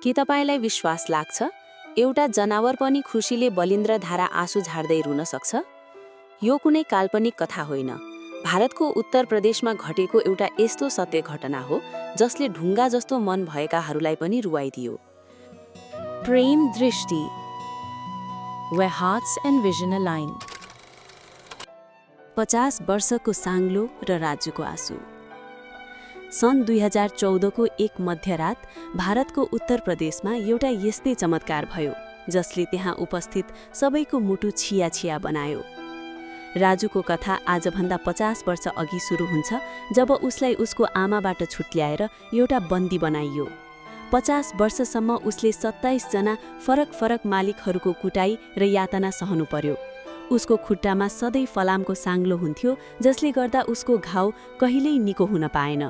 के तपाईलाई विश्वास लाग्छ एउटा जनावर पनि खुसीले बलिन्द्र धारा आँसु झार्दै रुन सक्छ? यो कुनै काल्पनिक कथा होइन। भारतको उत्तर प्रदेशमा घटेको एउटा यस्तो सत्य घटना हो जसले ढुङ्गा जस्तो मन भएकाहरूलाई पनि रुवाइदियो। प्रेम दृष्टि, where hearts and vision align। 50 वर्षको साङ्लो र राजुको आँसु। सन् 2014 को एक मध्यरात भारतको उत्तर प्रदेशमा एउटा यस्तै चमत्कार भयो जसले त्यहाँ उपस्थित सबैको मुटु छिया छिया बनायो। राजुको कथा आजभन्दा 50 वर्ष अघि सुरु हुन्छ जब उसलाई उसको आमाबाट छुट्याएर एउटा बन्दी बनाइयो। 50 वर्षसम्म उसले 27 जना फरक फरक मालिकहरूको कुटाई र यातना सहनु पर्यो। उसको खुट्टामा सधैँ फलामको साङ्लो हुन्थ्यो जसले गर्दा उसको घाउ कहिल्यै निको हुन पाएन।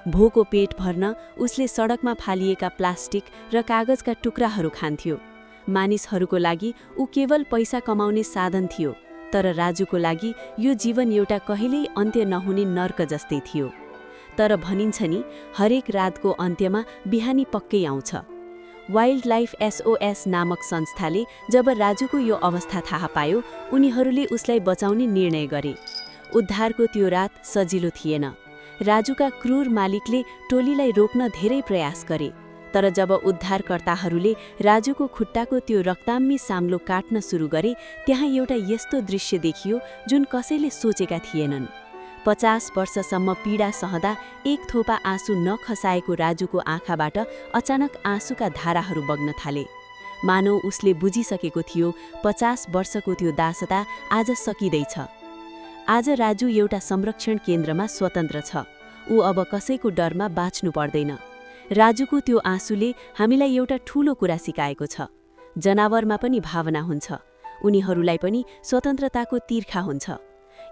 भोको पेट भर्न उसले सडकमा फालिएका प्लास्टिक र कागजका टुक्राहरू खान्थ्यो। मानिसहरूको लागि ऊ केवल पैसा कमाउने साधन थियो, तर राजुको लागि यो जीवन एउटा कहिल्यै अन्त्य नहुने नर्क जस्तै थियो। तर भनिन्छ नि, हरेक रातको अन्त्यमा बिहानी पक्कै आउँछ। वाइल्ड लाइफ SOS नामक संस्थाले जब राजुको यो अवस्था थाहा पायो, उनीहरूले उसलाई बचाउने निर्णय गरे। उद्धारको त्यो रात सजिलो थिएन। राजुका क्रूर मालिकले टोलीलाई रोक्न धेरै प्रयास गरे, तर जब उद्धारकर्ताहरूले राजुको खुट्टाको त्यो रक्ताम्मी साम्लो काट्न सुरु गरे, त्यहाँ एउटा यस्तो दृश्य देखियो जुन कसैले सोचेका थिएनन्। 50 वर्षसम्म पीडा सहँदा एक थोपा आँसु नखसाएको राजुको आँखाबाट अचानक आँसुका धाराहरू बग्न थाले। मानौ उसले बुझिसकेको थियो 50 वर्षको त्यो दासता आज सकिँदैछ। आज राजु एउटा संरक्षण केन्द्रमा स्वतन्त्र छ। ऊ अब कसैको डरमा बाँच्नु पर्दैन। राजुको त्यो आँसुले हामीलाई एउटा ठूलो कुरा सिकाएको छ। जनावरमा पनि भावना हुन्छ, उनीहरूलाई पनि स्वतन्त्रताको तिर्खा हुन्छ।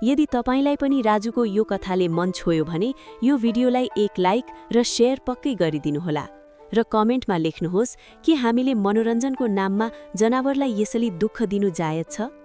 यदि तपाईलाई पनि राजुको यो कथाले मन छोयो भने यो भिडियोलाई एक लाइक र शेयर पक्कै गरिदिनुहोला र कमेन्टमा लेख्नुहोस् कि हामीले मनोरञ्जनको नाममा जनावरलाई यसरी दुःख दिनु जायज छ।